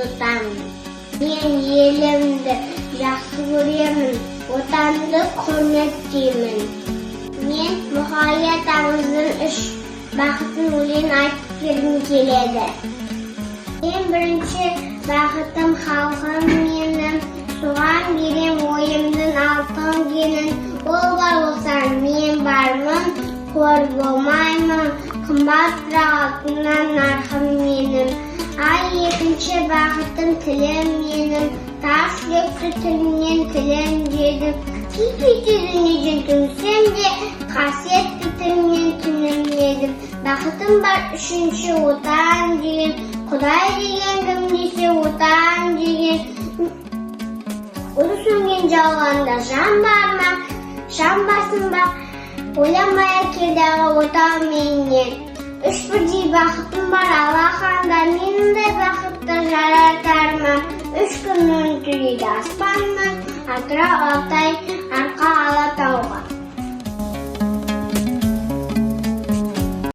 тұтамын. Мен елімді жақсы көремін, Отанды құрметтеймін. Мен Мұқағали атамыздың үш бақытын өлең айтып бергім келеді. Ең бірінші бақытым — халқым менің, соған берем ойымның алтын кенін. Ол бар болса, мен бармын, қор болмаймын, қымбат бірақ алтыннан нарқым менің. Ал екінші бақытым — тілім менің, тас жүректі тілімнен тілімдедім. Кей кезде дүниеден түңілсем де, қасиетті тілімнен түңілмедім. Бақытым бар үшінші — Отан деген. Құдай деген кім десе, Отан деген. Оты сөнген жалғанда жан бар ма, жан барсың ба, ойланбай әкелді Отан менен. Үш бірдей бақытым бар алақанда, мен мұндай бақытты жаратар ма? Үш күн нұрын түлейді аспаннан: Атырау, Алтай.